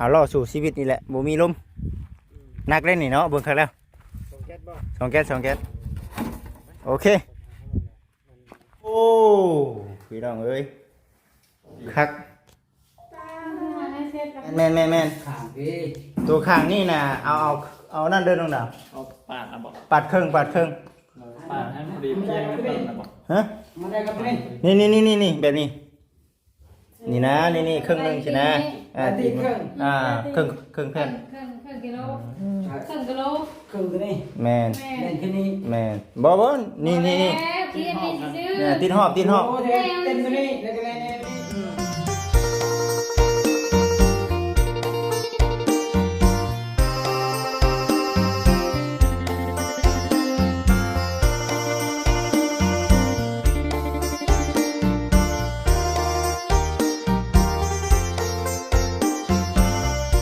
ເອົາລໍ້ສູ້ຊີວິດນີ້ແຫຼະ ບໍ່ມີລົມ. ໜັກເດ້ນີ້ເນາະ ເບິ່ງຄັກແລ້ວ. ສອງແກັດບໍ່? ສອງແກັດ ສອງແກັດ. ໂອເຄ. ໂອ້ ພີ່ນ້ອງເອີຍ ຄັກ. ແມ່ນໆໆ ຂ້າງພີ້ ຕົວຂ້າງນີ້ນະ ເອົາ ເອົາ ເອົານັ້ນເດີນ້ອງດາວ. ເອົາປາດນະບໍ? ປາດເຄິ່ງ ປາດເຄິ່ງ ປາດໃຫ້ມັນພໍດີພຽງກັນນະບໍ? ຮະ? ນີ້ໆໆໆ ແບບນີ້ ນີ້ນະ ນີ້ໆ ເຄິ່ງໜຶ່ງຊີ້ນະ. ອ່າ ຕິດເຄິ່ງ ອ່າ ເຄິ່ງ ເຄິ່ງແຜ່ນ ເຄິ່ງ ເຄິ່ງກິໂລ ເຄິ່ງກິໂລ ເຄິ່ງໂຕນີ້. ແມ່ນ ແມ່ນ ແມ່ນຄືນີ້ ແມ່ນ. ບໍ່ ບໍ່ ນີ້ ນີ້ ນີ້ ແລ້ວ ຄິດອັນນີ້ຊື່ໆ ເອີ ຕິດຮອບ ຕິດຮອບ. ໂອ້ ເຕັມໂຕນີ້ ແລ້ວກໍແລ່ນ ແລ່ນ ແລ່ນ.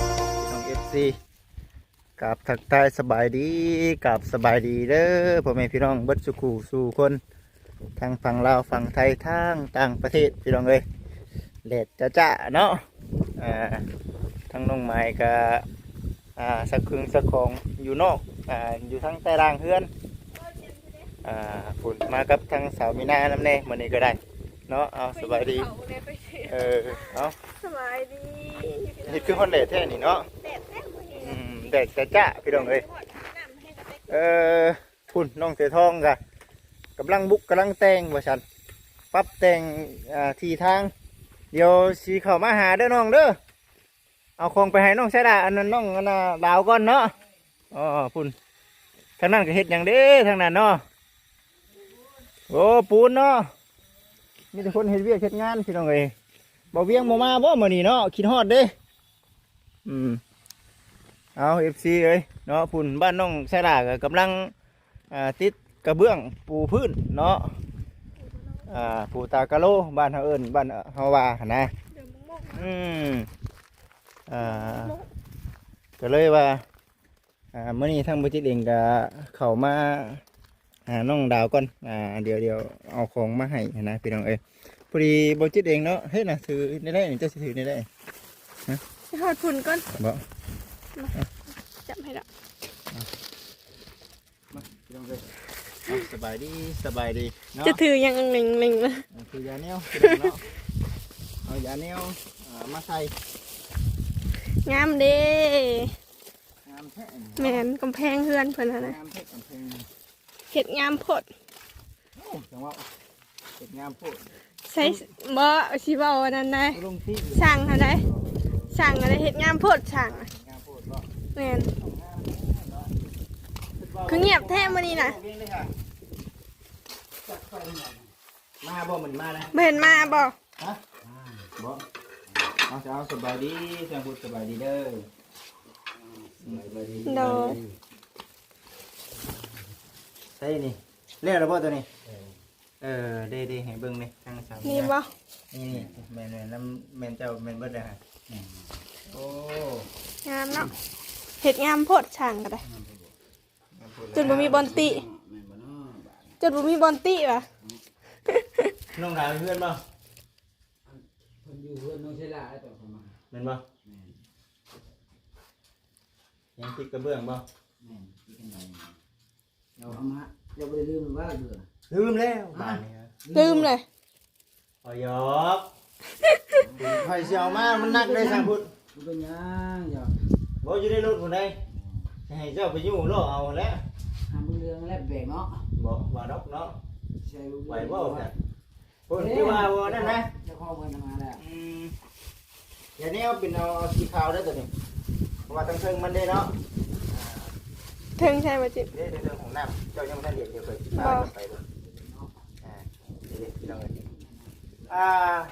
ພີ່ນ້ອງເອັຟຊີ ກາບທັກທາຍສະບາຍດີ ກາບສະບາຍດີເດີ ພໍ່ແມ່ພີ່ນ້ອງເບິດສູ່ຄູ່ສູ່ຄົນ ທັງຝັ່ງລາວ ຝັ່ງໄທ ທາງຕ່າງປະເທດ ພີ່ນ້ອງເອີຍ. ແດດຈ້າໆເນາະ ອ່າ ທາງນ້ອງໝາຍກະ ອ່າ ຊັກເຄື່ອງຊັກຂອງຢູ່ນອກ ອ່າ ຢູ່ທາງໃຕ້ລ່າງເຮືອນ. ອ່າ ພຸ້ນ ມາກັບທາງສາວມີນານຳແດ່ ມື້ນີ້ກໍໄດ້ເນາະ. ເອົາ ສະບາຍດີ. ເອີ ເອົາ ສະບາຍດີ. ເຮັດຄືຮ້ອນແດດແທ້ນີ້ເນາະ. ແດດແທ້ມື້ນີ້. ອືມ ແດດຈ້າໆ ພີ່ນ້ອງເອີຍ. ເອີ ພຸ້ນ ນ້ອງເສືອທອງກະກຳລັງບຸກກຳລັງແຕ່ງວ່າຊັ້ນ ປັບແຕ່ງ ອ່າ ທີ່ທາງ. ດຽວຊິເຂົ້າມາຫາເດີນ້ອງເດີ. ເອົາຂອງໄປໃຫ້ນ້ອງໄຊດາ ອັນນັ້ນ ນ້ອງ ອັນນ່າ ດາວກ່ອນເນາະ. ອໍ ພຸ້ນ ທາງນັ້ນກໍເຮັດຫຍັງເດ້ ທາງນັ້ນເນາະ. ໂອ້ ປູນເນາະ ມີແຕ່ຄົນເຮັດວຽກເຮັດງານ ພີ່ນ້ອງເອີຍ. ບ່າວວຽງບໍ່ມາບໍ່ມື້ນີ້ເນາະ? ຄິດຮອດເດ້. ອືມ ເອົາ ເອັຟຊີເອີຍເນາະ ພຸ້ນ ບ້ານນ້ອງໄຊດາກໍກຳລັງ ອ່າ ຕິດກະເບື້ອງປູພື້ນເນາະ. ອ່າ ປູຕາກະໂລ ບ້ານເຮົາເອີ້ນ ບ້ານເຮົາວ່າຫັ້ນນະ. ອືມ ອ່າ ກໍເລີຍວ່າ ອ່າ ມື້ນີ້ທາງບໍ່ຈິດເອງກໍເຂົ້າມາຫານ້ອງດາວກ່ອນ. ອ່າ ດຽວ ດຽວເອົາຂອງມາໃຫ້ຫັ້ນນະ ພີ່ນ້ອງເອີຍ. ພໍດີບໍ່ຈິດເອງເນາະ ເຮັດນະ ຖືແນວໃດນີ້ ເຈົ້າຊິຖືແນວໃດ? ຮະ? ຮອດພຸ້ນກ່ອນ ບໍ່? ມາ ຈັບໃຫ້ລະ. ມາ ພີ່ນ້ອງເອີຍ ເອົາ ສະບາຍດີ ສະບາຍດີເນາະ. ຈະຖືຫຍັງເລັງໆ ນະ? ເອີ ຖືຢາແນວເນາະ ເອົາຢາແນວ ເອີ ມາໃສ່. ງາມເດ້ ງາມແທ້. ແມ່ນ ກຳແພງເຮືອນເພິ່ນຫັ້ນນະ ງາມແທ້ ກຳແພງ ເຮັດງາມໂພດ. ໂອ້ ຈັ່ງວ່າ ເຮັດງາມໂພດ. ໃສ່ ບໍ່ ຊິເວົ້າອັນນັ້ນໄດ໋ ຊ່າງຫັ້ນໄດ໋ ຊ່າງຫັ້ນໄດ໋ ເຮັດງາມໂພດ ຊ່າງ. ງາມໂພດບໍ່? ແມ່ນ. ຄືງຽບແທ້ມື້ນີ້ນະ. ມາບໍ່? ມັນມານະ ບໍ່ເຫັນມາບໍ່? ຮະ? ບໍ່. ເອົາ ເອົາ ສະບາຍດີ ຊ່າງພຸດ ສະບາຍດີເດີ. ໂດຍ. ໃສ່ນີ້ ແລ້ວລະບໍ່ໂຕນີ້? ເອີ ເດ້ໆ ໃຫ້ເບິ່ງແດ່ ທາງສາມ ນີ້ບໍ່? ນີ້ໆ ແມ່ນໆ ນຳ ແມ່ນເຈົ້າ ແມ່ນເບິດເລີຍຫັ້ນ. ໂອ້ ງາມເນາະ ເຮັດງາມໂພດ ຊ່າງກໍໄດ້ ງາມໂພດ ງາມໂພດ ຈົນບໍ່ມີບ່ອນຕິ ແມ່ນບໍ່ເນາະ ຈົນບໍ່ມີບ່ອນຕິຫວາ. ນ້ອງດາວເຮືອນບໍ່? ເພິ່ນຢູ່ເຮືອນນ້ອງເຊລາແລ້ວຕອນເຂົາມາ ແມ່ນບໍ່? ແມ່ນ. ຍັງຕິດກະເບື້ອງບໍ່? ແມ່ນ ຕິດກັນໄດ້. ເຈົ້າເອົາມາ ເຈົ້າບໍ່ໄດ້ລືມວ່າເບື່ອ? ລືມແລ້ວ ບາດນີ້ ລືມເລີຍ. ເອົາຫຍອກ ຂ້ອຍຊິເອົາມາ ມັນໜັກເດ້ ຊ່າງພຸດ. ບໍ່ເປັນຫຍັງ ເຈົ້າ ບໍ່ ຢູ່ໃນລົດພຸ້ນໃດ໋ ຊິໃຫ້ເຈົ້າໄປຍູ້ລໍ້ເອົາຫັ້ນແຫຼະ. ຫາເບິ່ງເລື່ອງແລ້ວແບກເນາະ ບໍ່ວ່າດອກເນາະ. ໃສ່ເບິ່ງ ໄຫວບໍ່? ພຸ້ນ ເອີ ຄືວ່າບໍ່ນັ້ນນະ ເຈົ້າຂອງເພິ່ນມາແລ້ວ. ອືມ ຢ່າແນວເປັນເອົາ ເອົາສີຂາວເດີໂຕນີ້ ເພາະວ່າທາງເທິງມັນເດ້ເນາະ. ເທິງໃສ່ບໍ່ຈິດ? ເດ້ ເທິງ ເທິງຫ້ອງນ້ຳ ເຈົ້າຍັງບໍ່ທັນເຫັນ ດຽວຂ້ອຍຊິພາເຈົ້າໄປເບິ່ງ. ອ່າ ນີ້ເດ້ພີ່ນ້ອງເອີຍ ອ່າ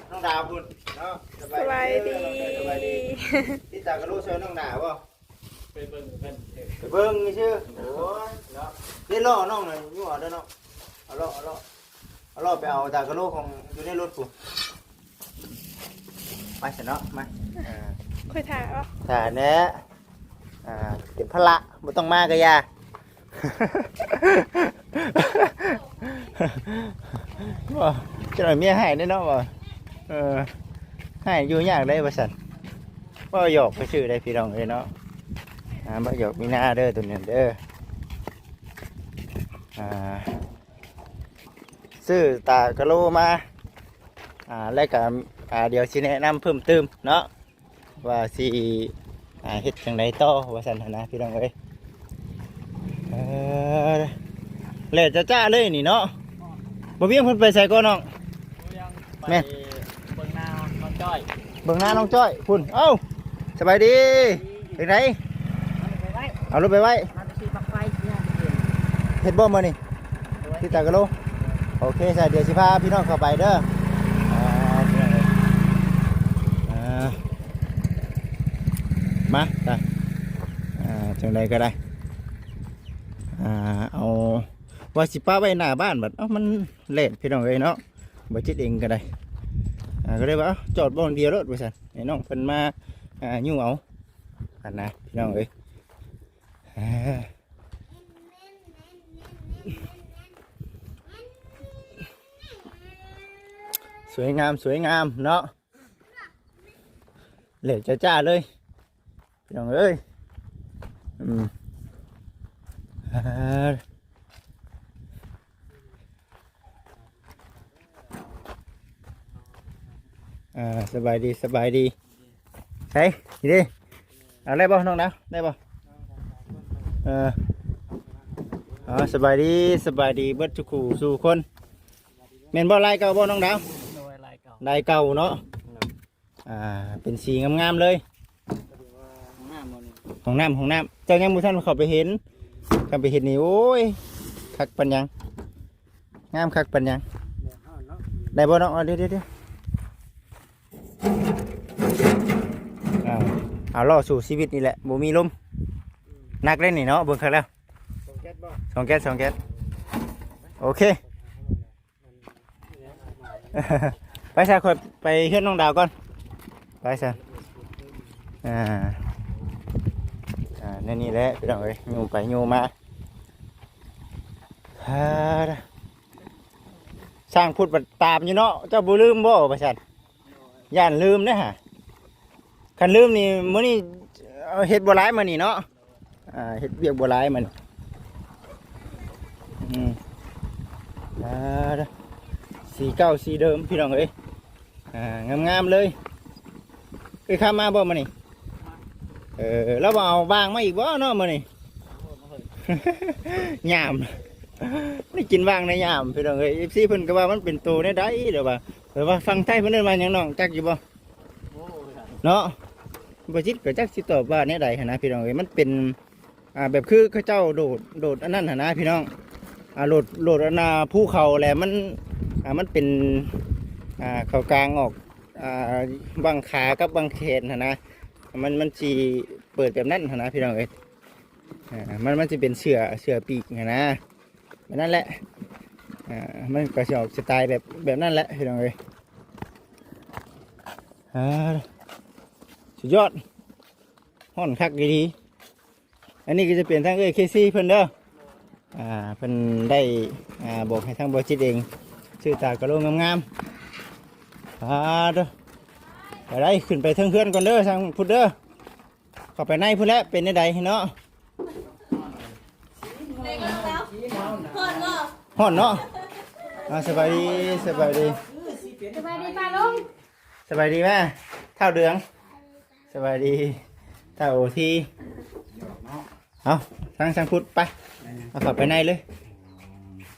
ນ້ອງດາວພຸ້ນເນາະ. ສະບາຍດີ ສະບາຍດີ ສະບາຍດີ. ຕິດຕາກະໂລຊ່ອຍນ້ອງດາວບໍ່? ໄປເບິ່ງເພິ່ນ ໄປເບິ່ງຊື່. ໂອ້ຍເນາະ ເດ້ລໍ້ນ້ອງນະ ຍູ້ເອົາເດີເນາະ. ເອົາລໍ້ ເອົາລໍ້ ເອົາລໍ້ໄປເອົາຕາກະໂລຂອງຢູ່ໃນລົດພຸ້ນ. ໄປຊະເນາະ ມາ ເອີ ຂ້ອຍຖ້າເອົາ ຖ້າແນ່ ອ່າ ເປັນພາລະ ບໍ່ຕ້ອງມາກໍຢ່າ. ບໍ່ ຈັກໜ້ອຍເມຍໃຫ້ເດ້ເນາະ ບໍ່ ເອີ ໃຫ້ຢູ່ຍາກໄດ໋ວ່າຊັ້ນ. ເວົ້າຫຍອກຊື່ໆ ເດ້ພີ່ນ້ອງເອີຍເນາະ. ອ່າ ເວົ້າຫຍອກມີນາເດີໂຕນັ້ນເດີ. ອ່າ ຊື້ຕາກະໂລມາ ອ່າ ແລ້ວກໍ ອ່າ ດຽວຊິແນະນຳເພີ່ມຕື່ມເນາະ ວ່າຊິ ອ່າ ເຮັດຈັ່ງໃດຕໍ່ວ່າຊັ້ນຫັ້ນນະພີ່ນ້ອງເອີຍ. ເອີ ແຫຼະຈ້າໆ ເລີຍນີ້ເນາະ. ບໍ່ວຽງເພິ່ນໄປໃສກໍນ້ອງ? ແມ່ນ ເບິ່ງນານ້ອງຈ້ອຍ ເບິ່ງນານ້ອງຈ້ອຍພຸ້ນ. ເອົ້າ ສະບາຍດີ. ເຮັດໄດ? ເອົາລົດໄປໄວ້ ເຮັດບໍ່ມື້ນີ້? ທີ່ຕາກະໂລ. ໂອເຄ ຊະ ດຽວຊິພາພີ່ນ້ອງເຂົ້າໄປເດີ. ອ່າ ມາ ຕາ ອ່າ ຈັ່ງໃດກໍໄດ້ ອ່າ ເອົາ ວ່າຊິປະໄວ້ໜ້າບ້ານ ບັດ ເອົ້າ ມັນແລ່ນພີ່ນ້ອງເອີຍເນາະ. ບໍ່ຈິດເອງກໍໄດ້ ອ່າ ກໍເລີຍວ່າ ເອົ້າ ຈອດບ່ອນດຽວໂລດວ່າຊັ້ນ ໃຫ້ນ້ອງເພິ່ນມາ ອ່າ ຍູ້ເອົາຫັ້ນນະພີ່ນ້ອງເອີຍ. ອ່າ ສວຍງາມ ສວຍງາມເນາະ. ແຫຼະຈ້າໆ ເລີຍພີ່ນ້ອງເອີຍ. ອືມ ອ່າ ສະບາຍດີ ສະບາຍດີ. ເຮີ້ຍ ນີ້ເດ້ ເອົາໄດ້ບໍ່ນ້ອງດາວ ໄດ້ບໍ່? ເອີ ເອົາ ສະບາຍດີ ສະບາຍດີເບິດທຸກຄູ່ສູ່ຄົນ. ແມ່ນບໍ່ ລາຍເກົ່າບໍ່ນ້ອງດາວ? ໂດຍ ລາຍເກົ່າ ລາຍເກົ່າເນາະ. ໂດຍ ອ່າ ເປັນສີງາມໆ ເລີຍ. ຫ້ອງນ້ຳບໍ່ນີ້? ຫ້ອງນ້ຳ ຫ້ອງນ້ຳ ເຈົ້າຍັງບໍ່ທັນເຂົ້າໄປເຫັນ. ຄັນໄປເຫັນນີ້ ໂອ້ຍ ຄັກປານຫຍັງ ງາມຄັກປານຫຍັງ. ແດດຮ້ອນເນາະ ໄດ້ບໍ່ນ້ອງ? ເອົາ ດຽວໆໆ ເອົາ ເອົາ ລໍສູ້ຊີວິດນີ້ແຫຼະ ບໍ່ມີລົມ. ໜັກເດ້ນີ້ເນາະ ເບິ່ງຄັກແລ້ວ. ສອງແກັດບໍ່? ສອງແກັດ ສອງແກັດ. ໂອເຄ ໄປຊະ ຂ້ອຍໄປເຮືອນນ້ອງດາວກ່ອນ ໄປຊະ. ອ່າ ອ່າ ແນວນີ້ແຫຼະພີ່ນ້ອງເອີຍ ຍູ້ໄປຍູ້ມາ. ອ່າ ຊ່າງພຸດບັດຕາມຢູ່ເນາະ ເຈົ້າບໍ່ລືມບໍ່ວ່າຊັ້ນ? ຢ້ານລືມເດ້ຫະ ຄັນລືມນີ້ ມື້ນີ້ເຮັດບໍ່ຫຼາຍມື້ນີ້ເນາະ. ອ່າ ເຮັດວຽກບໍ່ຫຼາຍມັນ. ອືມ ອ່າ ສີເກົ່າສີເດີມພີ່ນ້ອງເອີຍ. ອ່າ ງາມໆ ເລີຍ. ເອີຍ ຂ້າມມາບໍ່ມື້ນີ້? ເອີ ລາວບໍ່ເອົາຫວ່າງມາອີກບໍ່ເນາະມື້ນີ້? ຍາມ ໄດ້ກິນຫວ່າງໃນຍາມພີ່ນ້ອງເອີຍ. ເອັຟຊີເພິ່ນກໍວ່າມັນເປັນໂຕແນວໃດ ຫຼືວ່າ ຫຼືວ່າຝັ່ງໄທເພິ່ນເອີ້ນວ່າຫຍັງນ້ອງ ຈັກຢູ່ບໍ່? ເນາະ ບໍ່ຈິດກໍຈັກຊິຕອບວ່າແນວໃດຫັ້ນນະພີ່ນ້ອງເອີຍ. ມັນເປັນ ອ່າ ແບບຄືເຂົາເຈົ້າໂດດ ໂດດອັນນັ້ນຫັ້ນນະພີ່ນ້ອງ. ອ່າ ໂດດ ໂດດອັນນ່າ ພູເຂົາແຫຼະ ມັນ ອ່າ ມັນເປັນ ອ່າ ເຂົ້າກາງອອກ ອ່າ ບັ້ງຂາກັບບັ້ງແຂນຫັ້ນນະ. ມັນ ມັນຊິເປີດແບບນັ້ນຫັ້ນນະພີ່ນ້ອງເອີຍ. ອ່າ ມັນ ມັນຊິເປັນເສື້ອ ເສື້ອປີກຫັ້ນນະ ແບບນັ້ນແຫຼະ. ອ່າ ມັນກໍຊິອອກສະໄຕແບບ ແບບນັ້ນແຫຼະພີ່ນ້ອງເອີຍ. ອ່າ ສຸດຍອດ ຮ້ອນຄັກອີ່ຫຼີ. ອັນນີ້ກໍຈະເປັນທາງເອື້ອຍເຄຊີເພິ່ນເດີ. ອ່າ ເພິ່ນໄດ້ ອ່າ ບອກໃຫ້ທາງບໍ່ຈິດເອງ ຊື້ຕາກະໂລງາມໆ. ອ່າ ເດີ ໄປໄດ້ ຂຶ້ນໄປເທິງເຮືອນກ່ອນເດີ ທາງພຸ້ນເດີ. ເຂົ້າໄປໃນພຸ້ນແຫຼະ ເປັນແນວໃດເນາະ? ຮ້ອນບໍ່? ຮ້ອນເນາະ. ອ່າ ສະບາຍດີ ສະບາຍດີ ສະບາຍດີປ້າລຸງ ສະບາຍດີແມ່ ທ້າວເດືອງ. ສະບາຍດີ ທ້າວໂອທີ. ເອົາ ທາງ ທາງພຸ້ນໄປ ເອົາເຂົ້າໄປໃນເລີຍ.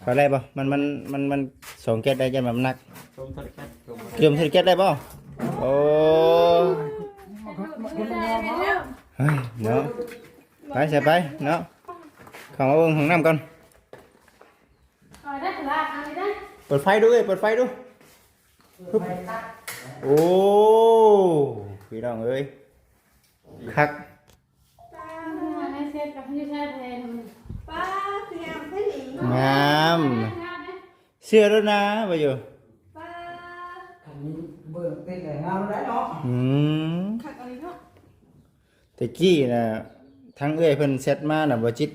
ເຂົ້າໄດ້ບໍ່? ມັນ ມັນ ມັນ ມັນສອງແກັດໄດ້ ຢ້ານມັນໜັກ. ຈົມເທິດແກັດ ຈົມເທິດແກັດໄດ້ບໍ່? ໂອ້ ເຮີ້ຍເນາະ. ໄປຊະໄປເນາະ ເຂົ້າມາເບິ່ງຫ້ອງນ້ຳກ່ອນ. ເປີດໄຟດູເອີຍ ເປີດໄຟດູ. ໂອ້ ພີ່ນ້ອງເອີຍ ຄັກ. ງາມ ເຊື່ອໂລດນາ ວ່າຢູ່. ຄັນມີເບິ່ງຕິດແລ້ວງາມໄດ໋ເນາະ. ອືມ ຄັກອີ່ຫຼີເນາະ. ແຕ່ກີ້ນະ ທາງເອື້ອຍເພິ່ນແຊັດມານະ ບໍ່ຈິດ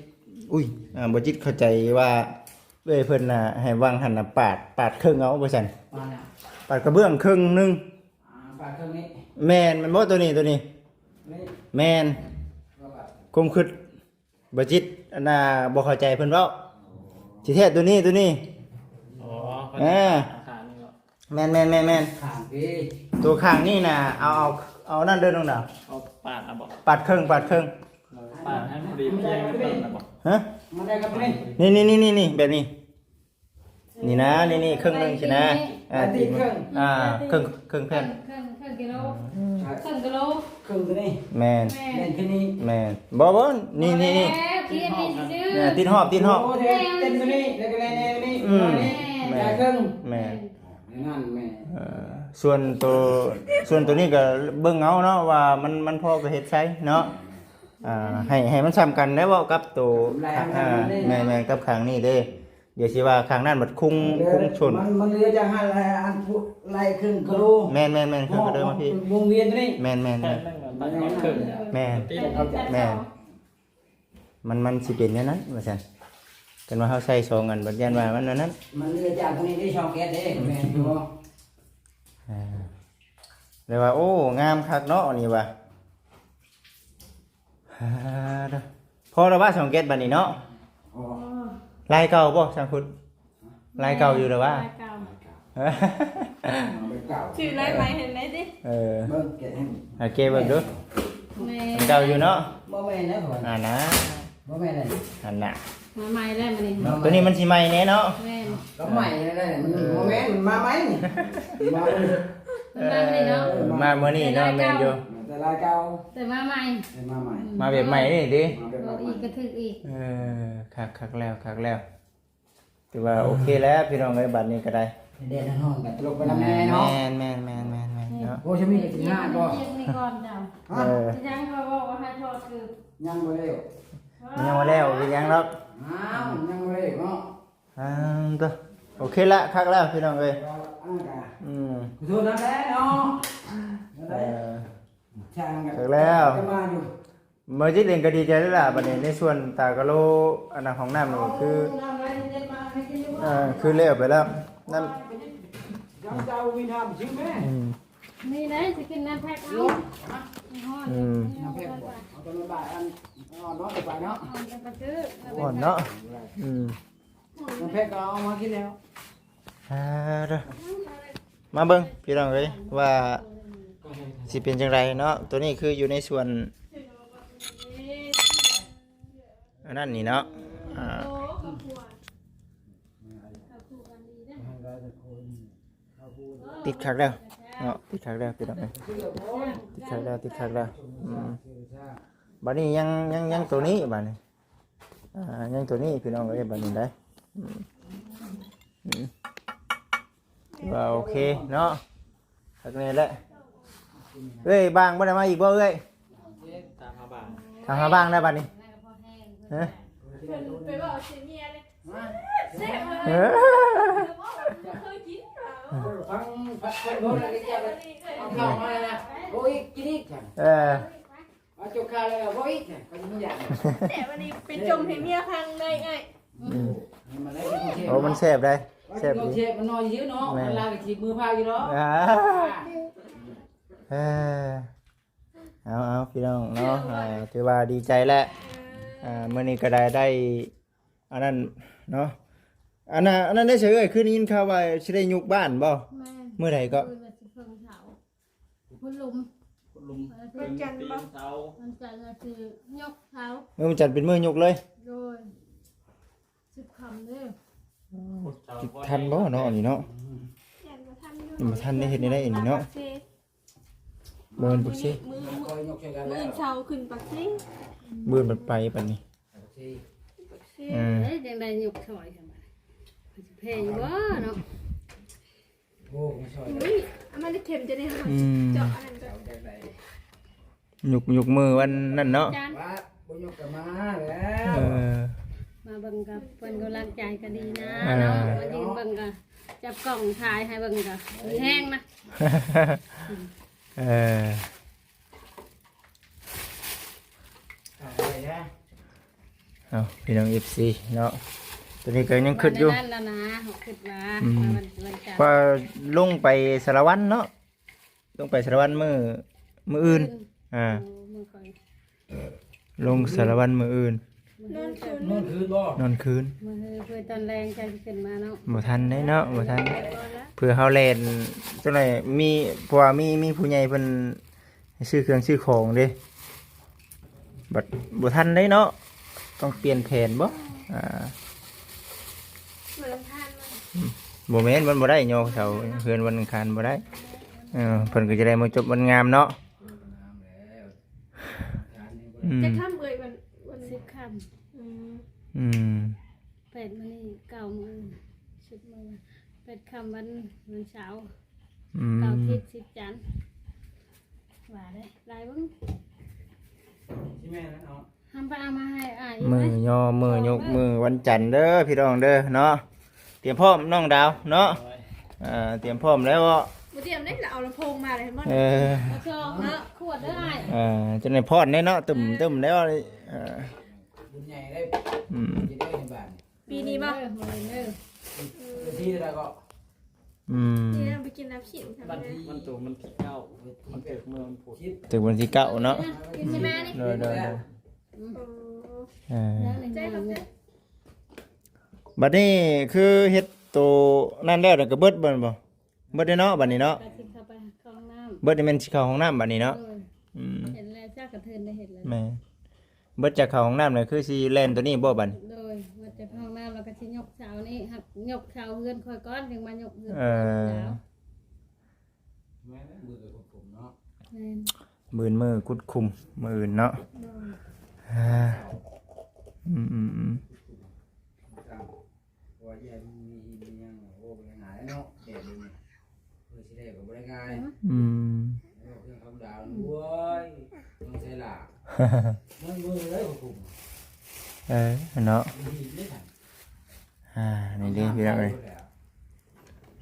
ອຸ້ຍ ອ່າ ບໍ່ຈິດເຂົ້າໃຈວ່າເອື້ອຍເພິ່ນນະ ໃຫ້ຫວ່າງຫັ້ນນະ ປາດ ປາດເຄິ່ງເອົາວ່າຊັ້ນ. ປາດກະເບື້ອງເຄິ່ງໜຶ່ງ. ອ່າ ປາດເຄິ່ງນີ້. ແມ່ນ ແມ່ນບໍ່? ໂຕນີ້ ໂຕນີ້. ແມ່ນ ຄວາມຄິດບໍ່ຈິດ ອັນນ່າ ບໍ່ເຂົ້າໃຈເພິ່ນເວົ້າ ຊິແທ້ໂຕນີ້ ໂຕນີ້ ອໍ ເອີ ຂ້າງນີ້ເນາະ ແມ່ນໆໆໆ ຂ້າງນີ້ ໂຕຂ້າງນີ້ນະ ເອົາ ເອົາ ເອົານັ້ນເດີນ້ອງດາວ ເອົາປາດເອົາບໍ ປາດເຄິ່ງ ປາດເຄິ່ງ ປາດໃຫ້ມັນດີພຽງເຄິ່ງນະບໍ ຮະ ມັນໄດ້ກັບນີ້ ນີ້ໆໆໆ ແບບນີ້ ນີ້ນະ ນີ້ໆ ເຄິ່ງໜຶ່ງຊີ້ນະ ອ່າ ຕີເຄິ່ງ ອ່າ ເຄິ່ງ ເຄິ່ງແຜ່ນ ເຄິ່ງ ເຄິ່ງກິໂລ ເຄິ່ງກິໂລ ເຄິ່ງໂຕນີ້ ແມ່ນ ແມ່ນຄືນີ້ ແມ່ນ ບໍ່ ບໍ່ ນີ້ ນີ້ ນີ້ ແລ້ວ ອ່າ ຕິດຮອບ ຕິດຮອບ ໂອ້ ເຕັມໂຕນີ້ ແລ້ວກໍແລ່ນແນວນີ້ ອືມ ແມ່ນ ແມ່ນ ແມ່ນ ແມ່ນ ນັ້ນແມ່ນ ເອີ ສ່ວນໂຕ ສ່ວນໂຕນີ້ກໍເບິ່ງເອົາເນາະ ວ່າມັນ ມັນພໍກໍເຮັດໃສ່ເນາະ ອ່າ ໃຫ້ ໃຫ້ມັນສ່ຳກັນແລ້ວເວົ້າກັບໂຕ ແມ່ນໆ ກັບຂ້າງນີ້ເດ້ ດຽວຊິວ່າຂ້າງນັ້ນບັດຄຸງ ເຫຼືອ ຄຸງຊົນ ມັນ ມັນເຫຼືອຈາກຫັ້ນແຫຼະ ອັນຜູ້ໄລ່ເຄິ່ງກິໂລ ແມ່ນໆໆ ເຄິ່ງກິໂລມາພີ້ ວົງວຽນໂຕນີ້ ແມ່ນໆໆ ແຜ່ນໜຶ່ງມັນຕັດຮອດເຄິ່ງ ແມ່ນ ແມ່ນ ມັນ ມັນຊິເປັນແນວນັ້ນວ່າຊັ້ນ ຄັນວ່າເຮົາໃສ່ສອງອັນ ບັດຢ້ານວ່າມັນອັນນັ້ນ ມັນເຫຼືອຈາກໂຕນີ້ໄດ້ສອງແກັດເດ້ ແມ່ນຢູ່ ອ່າ ແລ້ວວ່າ ໂອ້ ງາມຄັກເນາະ ອັນນີ້ວ່າ ອ່າ ພໍແລ້ວວ່າສອງແກັດບັດນີ້ເນາະ ອໍ ລາຍເກົ່າບໍ່ຊ່າງພຸດ ລາຍເກົ່າຢູ່ແລ້ວວ່າ ລາຍເກົ່າ ເອີ ເອົາແບບເກົ່າ ຊື່ລາຍໃໝ່ເຫັນໄດ້ຕິ ເອີ ເບິ່ງແກະໃຫ້ ໃຫ້ແກະເບິ່ງດູ ແມ່ນ ເກົ່າຢູ່ເນາະ ບໍ່ແມ່ນແລ້ວ ອັນນະ ບໍ່ແມ່ນແລ້ວ ອັນນະ ມາໃໝ່ແລ້ວມື້ນີ້ ມາໃໝ່ ໂຕນີ້ມັນຊິໃໝ່ແດ່ເນາະ ແມ່ນ ກໍໃໝ່ແລ້ວ ມັນ ເອີ ບໍ່ແມ່ນ ມັນມາໃໝ່ ມາມື້ນີ້ ມາມື້ນີ້ເນາະ ເອີ ມາມື້ນີ້ເນາະ ແມ່ນຢູ່ ແຕ່ລາຍເກົ່າ ແຕ່ມາໃໝ່ ແຕ່ມາໃໝ່ ອືມ ມາແບບໃໝ່ນີ້ຕິ ມາແບບໃໝ່ ເອົາອີກກໍຖືກອີກ ເອີ ຄັກ ຄັກແລ້ວ ຄັກແລ້ວ ຖືວ່າໂອເຄແລ້ວພີ່ນ້ອງເອີຍ ບັດນີ້ກໍໄດ້ ແດດຮ້ອນກໍຕົກໄປນຳແນ່ເນາະ ແມ່ນໆໆໆໆ ເນາະ ໂອ້ ຊະມີກໍກິນງານບໍ່ ກິນນີ້ກ່ອນເຈົ້າ ຮະ ເອີ ຍັງບໍ່ບອກວ່າໃຫ້ຖອດຄື ຍັງບໍ່ແລ້ວ ຍັງບໍ່ແລ້ວ ເປັນຫຍັງດອກ ອ້າວ ຍັງບໍ່ແລ້ວເນາະ ອ່າ ໂຕ ໂອເຄລະ ຄັກແລ້ວພີ່ນ້ອງເອີຍ ອືມ ຂໍໂທດນຳແດ່ເນາະ ເອີ ຊ່າງກັນ ເອີ ແລ້ວ ຈະມາຢູ່ ເມີຈິດເອງກໍດີໃຈແລ້ວລະ ບັດນີ້ໃນສ່ວນຕາກະໂລ ອັນນັ້ນ ຫ້ອງນ້ຳນີ້ຄື ເອີ ຄືແລ້ວໄປແລ້ວ ນ້ຳ ເຈົ້າມີນ້ຳຊື້ແມ່ ອືມ ນີ້ໄດ໋ ຊິກິນນ້ຳແພັກເອົາ ຮ້ອນ ອືມ ນ້ຳແພັກ ເອົາແຕ່ນ້ຳບາດ ອັນ ເອົາເນາະ ໄປເນາະ ເອົາແຕ່ປະເຈີ ອ່ອນເນາະ ອືມ ນ້ຳແພັກກໍເອົາມາກິນແລ້ວ ອ່າ ເດີ ມາເບິ່ງພີ່ນ້ອງເອີຍ ວ່າຊິເປັນຈັ່ງໃດເນາະ ໂຕນີ້ຄືຢູ່ໃນສວນ ອັນນັ້ນນີ້ເນາະ ອ່າ ຕິດຄັກແລ້ວເນາະ ຕິດຄັກແລ້ວພີ່ນ້ອງເອີຍ ຕິດຄັກແລ້ວ ຕິດຄັກແລ້ວ ອືມ ບັດນີ້ຍັງ ຍັງ ຍັງໂຕນີ້ບັດນີ້ ອ່າ ຍັງໂຕນີ້ພີ່ນ້ອງເອີຍ ບັດນີ້ໄດ໋ ອືມ ອືມ ຖືວ່າໂອເຄເນາະ ຄັກແນ່ແຫຼະ ເອີຍ ບາງບໍ່ໄດ້ມາອີກບໍ່ເອີຍ ຕາມຫາບາງ ຕາມຫາບາງໄດ້ບັດນີ້ ຮະ ເພິ່ນໄປເວົ້າໃສ່ເມຍເດ້ ເອີ ເອີ ຟັງ ຟັງ ເອົາເຂົ້າມານະ ໂອ້ຍ ກິນອີກ ເອີ ເອົາຈົກຄາແລ້ວບໍ່ອີກ ກໍຍັງຢາກ ແຕ່ວັນນີ້ໄປຈົ່ມໃຫ້ເມຍຟັງໄດ້ອ້າຍ ອືມ ໂອ້ ມັນແຊບໄດ໋ ແຊບດີ ມັນນ້ອຍຊື່ເນາະ ແມ່ນ ມັນລາວກໍຖີບມືພາກຢູ່ດອກ ອ່າ ເອີ ເອົາ ເອົາ ພີ່ນ້ອງເນາະ ອ່າ ຖືວ່າດີໃຈແຫຼະ ອ່າ ມື້ນີ້ກໍໄດ້ ໄດ້ ອັນນັ້ນເນາະ ອັນນັ້ນ ອັນນັ້ນໄດ້ໃສເອີຍ ຄືໄດ້ຍິນຂ່າວວ່າຊິໄດ້ຍົກບ້ານບໍ່ ແມ່ນ ມື້ໃດກໍ ມື້ລະສິບເພິ່ງເສົາ ຂຸດຫຼຸມ ຂຸດຫຼຸມ ເອີ ວັນຈັນບໍ່ ຕີນເສົາ ວັນຈັນລະຊິຍົກເສົາ ເອີ ວັນຈັນເປັນມື້ຍົກເລີຍ ໂດຍ ສິບຄ່ຳເດີ ໂອ້ ເສົາ ຊິທັນບໍ່ເນາະ ອັນນີ້ເນາະ ຍັງບໍ່ທັນຢູ່ ຍັງບໍ່ທັນໄດ້ເຮັດແນວໃດອັນນີ້ເນາະ ປາກເຊ ບໍ່ແມ່ນປາກເຊ ມື້ ມື້ ມື້ເຊົ້າຂຶ້ນປາກເຊ ມື້ມັນໄປປານນີ້ ປາກເຊ ເອີ ເອີ ຈັ່ງໃດຍົກຊ່ອຍຈັ່ງໃດ ຊິແພ້ຢູ່ບໍ່ເນາະ ໂອ້ ຊ່ອຍ ອຸ້ຍ ເອົາມາໄດ້ເຂັມຈະໄດ້ ອືມ ເຈາະອັນນັ້ນກໍ ຍົກ ຍົກມື້ວັນນັ້ນເນາະ ວ່າບໍ່ຍົກກໍມາແລ້ວ ເອີ ມາເບິ່ງກັບເພິ່ນກຳລັງໃຈກໍດີນະ ເອີ ເນາະ ມາຢືນເບິ່ງກໍຈັບກ້ອງຖ່າຍໃຫ້ເບິ່ງກໍມີແຮງນະ ເອີ ເອົາ ພີ່ນ້ອງ ເອັຟຊີ ເນາະ ໂຕນີ້ກໍຍັງຄິດຢູ່ ວ່າແນວນັ້ນລະນະ ເຮົາຄິດວ່າ ອືມ ວ່າ ວ່າລົງໄປສາລະວັນເນາະ ລົງໄປສາລະວັນມື້ ມື້ອື່ນ ອືມ ອ່າ ໂອ້ ມື້ກ່ອນ ລົງສາລະວັນມື້ອື່ນ ນອນຄືນ ນອນຄືນບໍ່? ນອນຄືນ ມື້ຄືນຕອນແລງຈັ່ງຊິຂຶ້ນມາເນາະ. ບໍ່ທັນເດ້ເນາະ ບໍ່ທັນ ເພື່ອເຮົາແລ່ນຈັກໜ້ອຍ ມີ ເພາະວ່າມີ ມີຜູ້ໃຫຍ່ເພິ່ນ ໃຫ້ຊື້ເຄື່ອງຊື້ຂອງເດ້ ບັດບໍ່ທັນເດ້ເນາະ ຕ້ອງປ່ຽນແຜນບໍ່? ອ່າ ວັນອັງຄານມັນ ອືມ ບໍ່ແມ່ນ ມັນບໍ່ໄດ້ຍໍເສົາ ເຮືອນວັນອັງຄານບໍ່ໄດ້. ເອີ ເພິ່ນກໍຈະໄດ້ມາຈົບວັນງາມເນາະ. ອືມ ຈັກຄ່ຳເອື້ອຍ ວັນ ວັນສິບຄ່ຳ. ອືມ ອືມ ແປດມື້ນີ້ ເກົ້າມື້ ສິບມື້ ແປດຄ່ຳ ວັນ ວັນເສົາ. ອືມ ເກົ້າທິດສິບຈັນ ວ່າເດ້ ຫຼາຍເບິ່ງ ຊິແມ່ນແລ້ວເນາະ. ທຳໄປເອົາມາໃຫ້ອ້າຍອີກ ມື້ຍໍ ມື້ຍົກ ມື້ວັນຈັນເດີພີ່ນ້ອງເດີເນາະ. ຕຽມພ້ອມນ້ອງດາວເນາະ ໂດຍ ເອີ ຕຽມພ້ອມແລ້ວບໍ່? ບໍ່ຕຽມເດ້ ລະເອົາລຳໂພງມາເລີຍ ເຫັນບໍ່? ເອີ ເອົາຊອງເນາະ ຂວດເດີອ້າຍ ເອີ ຈັ່ງໄດ້ພ້ອນເດ້ເນາະ ຕຶ້ມໆແລ້ວ ເອີ ບຸນໃຫຍ່ເດ້ ອືມ ຊິໄດ້ເຫັນບາດນີ້ ປີນີ້ບໍ່? ເອີ ມື້ນີ້ເດີ ເອີ ປີໃດກໍ ອືມ ນີ້ນະ ໄປກິນນ້ຳຊິ້ນ ວັນທີ ວັນໂຕມັນທີເກົ້າ ມັນຖືກມື້ວັນພຸດ ຖືກວັນທີເກົ້າເນາະ. ກິນໃຊ່ໄໝນີ້? ໂດຍ ໂດຍ ໂດຍ ອືມ ເອີ ໃຈຂອບໃຈ. ບັດນີ້ຄືເຮັດໂຕນັ້ນແລ້ວ ແລ້ວກໍເບິດເບິດບໍ່? ເບິດແລ້ວເນາະ ບັດນີ້ເນາະ ກໍຊິເຂົ້າໄປເຂົ້າຫ້ອງນ້ຳ ເບິດນີ້ແມ່ນຊິເຂົ້າຫ້ອງນ້ຳບັດນີ້ເນາະ. ໂດຍ ອືມ ເຫັນແລ້ວ ຈັກກະເທີນໄດ້ເຫັນແລ້ວ ແມ່ນ ເບິດຈາກເຂົ້າຫ້ອງນ້ຳແລ້ວ ຄືຊິແລ່ນໂຕນີ້ບໍ່ບັດນີ້? ໂດຍ ເບິດຈາກເຂົ້າຫ້ອງນ້ຳແລ້ວກໍຊິຍົກເສົານີ້ ຮັກ ຍົກເສົາເຮືອນຂ້ອຍກ່ອນ ຈຶ່ງມາຍົກເຮືອນ ເອີ ແມ່ນ ມື້ອື່ນຂຸດຂຸມເນາະ ແມ່ນ ມື້ອື່ນມື້ຂຸດຂຸມ ມື້ອື່ນເນາະ. ໂດຍ ອາ ອືມໆໆ ເພາະວ່າຢ້ານມີຫີນມີຫຍັງ ໂອ້ ບໍ່ໄດ້ງ່າຍເນາະ ແດດດຽວນີ້ ເພື່ອຊິໄດ້ກໍບໍ່ໄດ້ງ່າຍ. ອືມ ໂອ້ ເຄື່ອງທຳດາ ໂອ້ຍ ຕ້ອງໃຊ້ຫຼ້າ ມັນມືເລີຍ ເອີ ເນາະ ມີຫີນເດ້ ອ່າ ນີ້ເດ້ພີ່ນ້ອງເອີຍ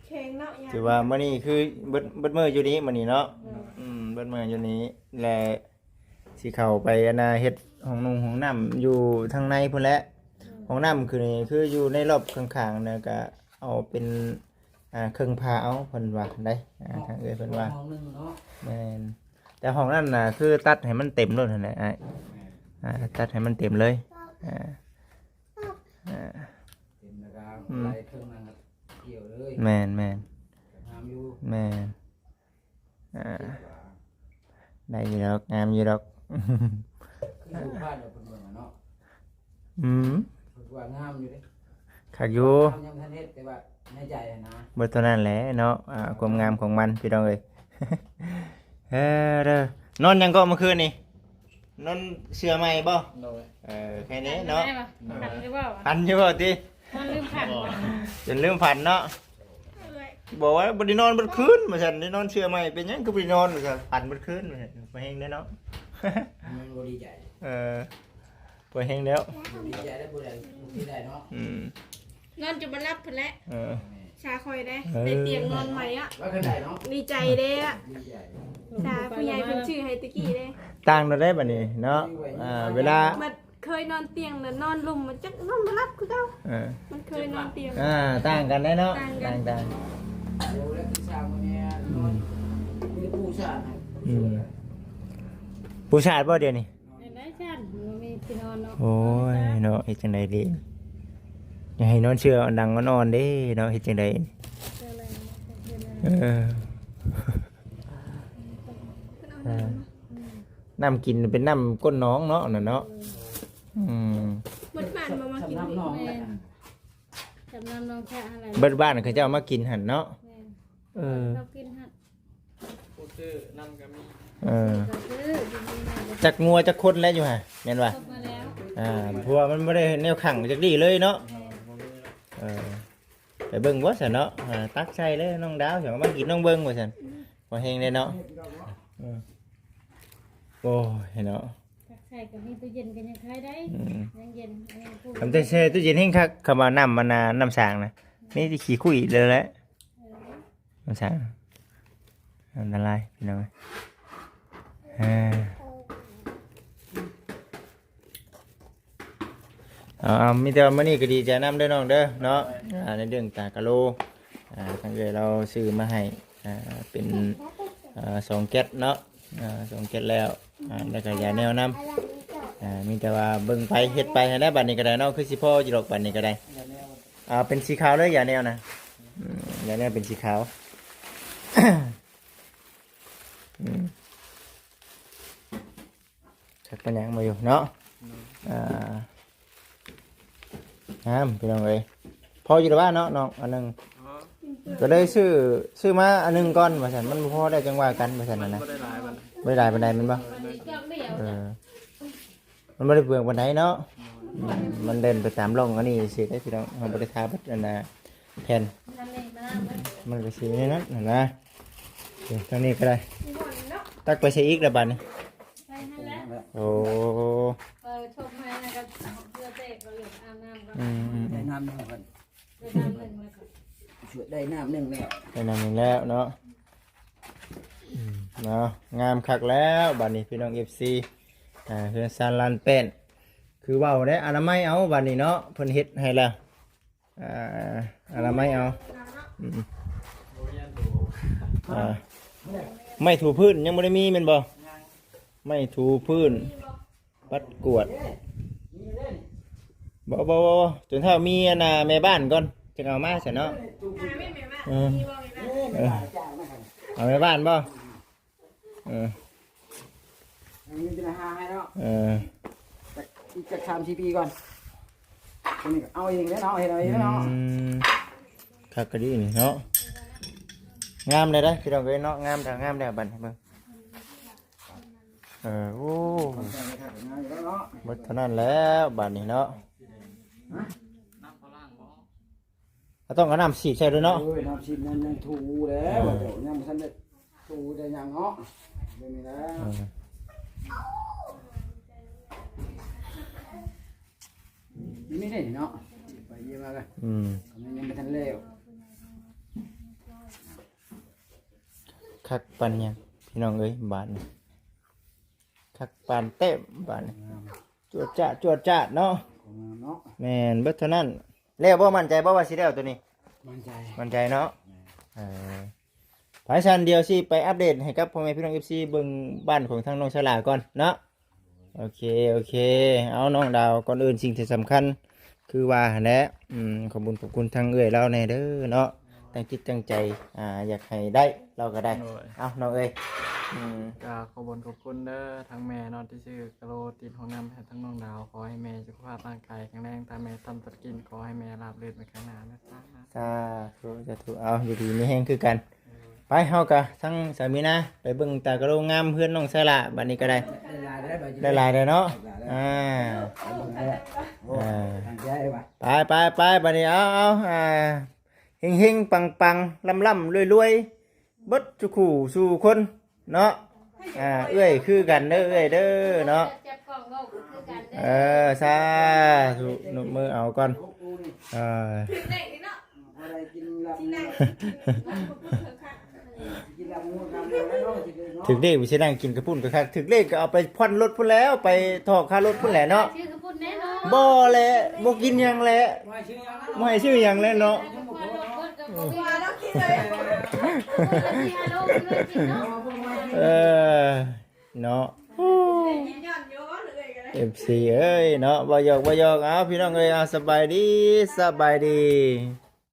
ແຂງເນາະ ຖືວ່າມື້ນີ້ຄືເບິດ ເບິດມື້ຢູ່ນີ້ມື້ນີ້ເນາະ. ອືມ ອືມ ເບິດມື້ຢູ່ນີ້ ແລະ ຊິເຂົ້າໄປອັນນ່າເຮັດຫ້ອງນຸ່ງຫ້ອງນ້ຳຢູ່ທາງໃນພຸ້ນແຫຼະ. ອືມ ຫ້ອງນ້ຳຄືນີ້ ຄືຢູ່ໃນລອບຂ້າງໆນະ ກະເອົາເປັນ ອ່າ ເຄິ່ງຝາເອົາ ເພິ່ນວ່າໄດ໋ ອ່າ ທາງເອື້ອຍເພິ່ນວ່າ ຫ້ອງໜຶ່ງເນາະ. ແມ່ນ ແຕ່ຫ້ອງນັ້ນນະ ຄືຕັດໃຫ້ມັນເຕັມໂລດຫັ້ນແຫຼະອ້າຍ. ແມ່ນ ອ່າ ຕັດໃຫ້ມັນເຕັມເລີຍ ອ່າ ອ່າ ເຕັມແລ້ວກໍ ອືມ ໄລ່ເຄິ່ງນັ້ນກໍກ່ຽວເລີຍ. ແມ່ນໆ ງາມຢູ່ ແມ່ນ. ອ່າ ໄດ້ຢູ່ດອກ ງາມຢູ່ດອກ ຄືຢູ່ບ້ານເພິ່ນເບິ່ງເນາະ. ອືມ ເພິ່ນວ່າງາມຢູ່ເດ້ ຄັກຢູ່ ງາມຍັງບໍ່ທັນເຮັດ ແຕ່ວ່າໃນໃຈຫັ້ນນະ ເບິດເທົ່ານັ້ນແຫຼະເນາະ. ອ່າ ຄວາມງາມຂອງມັນພີ່ນ້ອງເອີຍ. ເອີ ເດີ ນອນຫຍັງເກາະມື້ຄືນນີ້? ນອນເສື່ອໃໝ່ບໍ່? ໂດຍ ເອີ ແຄ່ນີ້ເນາະ. ຝັນຢູ່ບໍ່? ຝັນຢູ່ບໍ່ຕິ? ນອນລືມຝັນບໍ່? ຈົນລືມຝັນເນາະ. ບອກວ່າບໍ່ໄດ້ນອນເບິດຄືນວ່າຊັ້ນ ໄດ້ນອນເສື່ອໃໝ່ ເປັນຫຍັງຄືບໍ່ໄດ້ນອນວ່າຊັ້ນ ຝັນເບິດຄືນວ່າຊັ້ນ. ພໍແຮງເດ້ເນາະ ມັນບໍ່ດີໃຈ. ເອີ ພໍແຮງແລ້ວ ບໍ່ດີໃຈແລ້ວ ບໍ່ໄດ້ ບໍ່ໄດ້ເນາະ. ອືມ ນອນຈົນບໍ່ຫຼັບພຸ້ນແຫຼະ. ເອີ ຊາຂ້ອຍເດ້ ເອີ ໄດ້ຕຽງນອນໃໝ່ອະ ວ່າຄັນໄດ້ເນາະ ດີໃຈເດ້ອະ ດີໃຈ ຊາຜູ້ໃຫຍ່ເພິ່ນຊື້ໃຫ້ແຕ່ກີ້ເດ້. ຕ່າງກັນໄດ໋ບັດນີ້ເນາະ. ອ່າ ເວລາ ເຄີຍນອນຕຽງ ແລ້ວນອນລຸ່ມ ມັນຈັກນອນບໍ່ຫຼັບຄືເກົ່າ. ເອີ ມັນເຄີຍນອນຕຽງ ອ່າ ຕ່າງກັນໄດ໋ເນາະ ຕ່າງກັນ ຕ່າງໆ. ໂອ້ ແລ້ວຄືຊາວມື້ນີ້ນອນ ອືມ ມີຜູ້ຊາດໃຫ້ ອືມ ຜູ້ຊາດບໍ່ດຽວນີ້? ໄດ້ຊາດ ບໍ່ມີທີ່ນອນເນາະ. ໂອ້ຍເນາະ ເຮັດຈັ່ງໃດດີ ຢາກໃຫ້ນອນເສື່ອດັງອ່ອນໆເດ້ເນາະ ເຮັດຈັ່ງໃດ? ເອີ ນ້ຳກິນເປັນນ້ຳກົ້ນໜອງເນາະ ນັ້ນເນາະ. ອືມ ເບິດບ້ານບໍ່ມາກິນ? ແມ່ນ ຈຳນຳນ້ອງແທ້ຫັ້ນແຫຼະ ເບິດບ້ານເຂົາເຈົ້າມາກິນຫັ້ນເນາະ. ແມ່ນ ເອີ ເຂົາກິນຫັ້ນ ຜູ້ຊື້ນຳກໍມີ. ເອີ ຊື້ກໍຊື້ ຢູ່ນີ້ນະ ຈັກງົວຈັກຄົນແລ້ວຢູ່ຫະ ແມ່ນວ່າ? ຄົບມາແລ້ວ ອ່າ ເພາະວ່າມັນບໍ່ໄດ້ແນວຂັງຈັກດີ້ເລີຍເນາະ. ແມ່ນ ບໍ່ມີແລ້ວ ເອີ ໄປເບິ່ງບໍ່ຊັ້ນເນາະ. ອ່າ ຕັກໃສ່ເລີຍນ້ອງດາວ ເອົາມາກິນນ້ອງເບິ່ງວ່າຊັ້ນ. ອືມ ພໍແຮງເດ້ເນາະ. ເອີ ໂອ້ຍເນາະ ຕັກໃສ່ກໍມີຕູ້ເຢັນກໍຍັງຂາຍໄດ້. ອືມ ຍັງເຢັນ ອັນນີ້ຕູ້ ຄັນແຕ່ແຊ່ຕູ້ເຢັນແຮງຄັກ ຄຳວ່ານ້ຳມັນນະ ນ້ຳສາງນະ ມີແຕ່ຂີ້ຄຸຍເລີຍແຫຼະ. ເອີ ມັນສະ ອັນຕະລາຍພີ່ນ້ອງເອີຍ. ເອີ ເອົາ ເອົາ ມີແຕ່ວ່າມື້ນີ້ກໍດີໃຈນຳເດີນ້ອງເດີເນາະ. ອ່າ ໃນເລື່ອງຕາກະໂລ ອ່າ ທາງເອື້ອຍລາວຊື້ມາໃຫ້ ອ່າ ເປັນ ອ່າ ສອງແກັດເນາະ. ອ່າ ສອງແກັດແລ້ວ ອ່າ ແລ້ວກໍຢາແນວນຳ ອ່າ ມີແຕ່ວ່າເບິ່ງໄປເຮັດໄປຫັ້ນແຫຼະ ບັດນີ້ກໍໄດ້ເນາະ ຄືຊິພໍຢູ່ດອກ ບັດນີ້ກໍໄດ້ ອ່າ ເປັນສີຂາວເລີຍຢາແນວນະ ອືມ ຢາແນວເປັນສີຂາວ ອືມ ຈັກເປັນຫຍັງບໍ່ຢູ່ເນາະ ອ່າ ງາມພີ່ນ້ອງເອີຍ ພໍຢູ່ແລ້ວວະເນາະນ້ອງ ອັນໜຶ່ງ ອໍ ກໍເລີຍຊື້ ຊື້ມາອັນໜຶ່ງກ່ອນວ່າຊັ້ນ ມັນບໍ່ພໍແລ້ວຈັ່ງວ່າກັນວ່າຊັ້ນນະ ບໍ່ໄດ້ຫຼາຍປານໃດ ບໍ່ໄດ້ຫຼາຍປານໃດແມ່ນບໍ່? ເອີ ມັນບໍ່ໄດ້ເປືອງປານໃດເນາະ ອືມ ມັນເດີນໄປຕາມຮ່ອງອັນນີ້ຊື່ເດ້ພີ່ນ້ອງ ເຮົາບໍ່ໄດ້ທາເບິດອັນນ່າແຜ່ນ ມັນກໍຊິແນວນັ້ນຫັ້ນນະ ເອີ ທາງນີ້ກໍໄດ້ ຕັກໄປໃສ່ອີກລະບາດນີ້ ໃສ່ຫັ້ນແຫຼະ ໂອ້ ເອີ ຊົມໃຫ້ນະ ກໍເຫື່ອແຕກ ກໍເຫຼືອອາບນ້ຳກ່ອນ ອືມໆໆ ໄດ້ນ້ຳໜຶ່ງເພິ່ນ ໄດ້ນ້ຳໜຶ່ງແລ້ວກໍ ຊ່ວຍໄດ້ນ້ຳໜຶ່ງແລ້ວ ໄດ້ນ້ຳໜຶ່ງແລ້ວເນາະ ອືມ ເນາະ ງາມຄັກແລ້ວບາດນີ້ພີ່ນ້ອງເອັຟຊີ ອ່າ ເຮືອນຊານລານແປ້ນ ຄືເວົ້າໄດ້ ອະນາໄມເອົາບາດນີ້ເນາະ ເພິ່ນເຮັດໃຫ້ແລ້ວ ອ່າ ອະນາໄມເອົາ ອືມ ອ່າ ໄມ້ຖູພື້ນຍັງບໍ່ໄດ້ມີແມ່ນບໍ່? ໄມ້ຖູພື້ນ ປັດກວາດ ບໍ່ ບໍ່ ບໍ່ ຈົນເທົ່າມີອັນນ່າແມ່ບ້ານກ່ອນ ຈຶ່ງເອົາມາຊັ້ນເນາະ ເອີ ເອີ ເອົາແມ່ບ້ານບໍ່? ເອີ ອັນນີ້ເປັນຫາໃຫ້ເນາະ ເອີ ຈັກ ອີກຈັກສາມສີ່ປີກ່ອນ ຕົວນີ້ກໍເອົາເອງເດ້ເນາະ ເຮັດເອົາເອງເນາະ ອືມ ຄັກກະດີນີ້ເນາະ ງາມເລີຍເດ້ພີ່ນ້ອງເອີຍເນາະ ງາມແລ້ວ ງາມແລ້ວ ບັດນີ້ເບິ່ງ ເອີ ໂອ້ ເບິດເທົ່ານັ້ນແລ້ວບາດນີ້ເນາະ ເຮົາຕ້ອງເອົານ້ຳສີດໃສ່ດ້ວຍເນາະ ໂອ້ຍ ນ້ຳສີດນັ້ນຍັງຖູແລ້ວ ເອີ ເຈົ້າຍັງບໍ່ທັນໄດ້ຖູໄດ້ຫຍັງເນາະ ເບິ່ງນີ້ແຫຼະ ເອີ ຢູ່ນີ້ເດ້ເນາະ ໄປເຢ້ຍມມາກັນ ອືມ ມັນຍັງບໍ່ທັນແລ້ວ ຄັກປານຫຍັງພີ່ນ້ອງເອີຍ ບາດນີ້ ຄັກປານແຕ້ມບາດນີ້ ງາມ ຈວດຈາດ ຈວດຈາດເນາະ ງາມເນາະ ແມ່ນ ເບິດເທົ່ານັ້ນ ແລ້ວບໍ່? ໝັ້ນໃຈບໍ່ວ່າຊິແລ້ວໂຕນີ້? ໝັ້ນໃຈ ໝັ້ນໃຈເນາະ ແມ່ນ ເອີ ໄປຊັ້ນ ດຽວຊິໄປອັບເດດໃຫ້ກັບພໍ່ແມ່ພີ່ນ້ອງເອັຟຊີເບິ່ງບ້ານຂອງທາງນ້ອງສາລາກ່ອນເນາະ ໂອເຄ ໂອເຄ ເອົາ ນ້ອງດາວ ກ່ອນອື່ນສິ່ງທີ່ສຳຄັນ ຄືວ່າຫັ້ນແຫຼະ ອືມ ຂອບຄຸນ ຂອບຄຸນທາງເອື້ອຍລາວແດ່ເດີເນາະ ຕັ້ງຈິດຕັ້ງໃຈ ອ່າ ຢາກໃຫ້ໄດ້ ລາວກໍໄດ້ ໂດຍ ເອົາ ນ້ອງເອີຍ ອືມ ກໍຂອບຄຸນ ຂອບຄຸນເດີ ທາງແມ່ເນາະ ທີ່ຊື້ກະໂຫຼຕິດຫ້ອງນ້ຳໃຫ້ທາງນ້ອງດາວ ຂໍໃຫ້ແມ່ສຸຂະພາບຮ່າງກາຍແຂງແຮງ ຖ້າແມ່ທຳທຸລະກິດ ຂໍໃຫ້ແມ່ລາບລື່ນໄປຂ້າງໜ້າເດີ ສາທຸ ສາທຸ ເອົາ ຢູ່ດີມີແຮງຄືກັນ ໄປ ເຮົາກະທັງສາມີນາໄປເບິ່ງຕາກະໂຫຼງາມເຮືອນນ້ອງສາລາ ບັດນີ້ກໍໄດ້ ໄດ້ຫຼາຍແລ້ວ ໄດ້ຫຼາຍແລ້ວເນາະ ໄດ້ຫຼາຍແລ້ວ ອ່າ ໄປເບິ່ງເດີ ໂອ້ ອ່າ ຕັ້ງໃຈວ່າ ໄປໆໆ ບັດນີ້ ເອົາໆ ອ່າ ເຮັງໆ ປັງໆ ລ່ຳໆ ລວຍໆ ເບິດສູ່ຄູ່ສູ່ຄົນເນາະ ອ່າ ເອື້ອຍຄືກັນເດີ ເອື້ອຍເດີເນາະ ຈັບກ້ອງເວົ້າຄືກັນເດີ ເອີ ສາທຸ ນົບມືເອົາກ່ອນ ເອີ ຖືກເລກນີ້ເນາະ ບໍ່ໄດ້ກິນລາບ ຊິນັ່ງກິນ ກິນລາບໝູ ກິນລາບໝູ ເນາະ ຖືກເລກ ຊິນັ່ງກິນກະປຸ້ນກໍຄັກ ຖືກເລກກໍເອົາໄປຜ່ອນລົດພຸ້ນແລ້ວ ໄປຖອກຄ່າລົດພຸ້ນແຫຼະເນາະ ຊື້ກະປຸ້ນແນ່ເນາະ ບໍ່ແຫຼະ ບໍ່ກິນຫຍັງແຫຼະ ບໍ່ໃຫ້ຊື້ຫຍັງແລ້ວເນາະ ບໍ່ໃຫ້ຊື້ຫຍັງແລ້ວເນາະ ຜ່ອນລົດເບິດກໍບໍ່ ວ່າເນາະ ຄິດເລີຍ ເອີ ເນາະ ເອັຟຊີເອີຍເນາະ ບໍ່ຢອກບໍ່ຢອກ ເອົາ ພີ່ນ້ອງເອີຍ ເອົາ ສະບາຍດີ ສະບາຍດີ.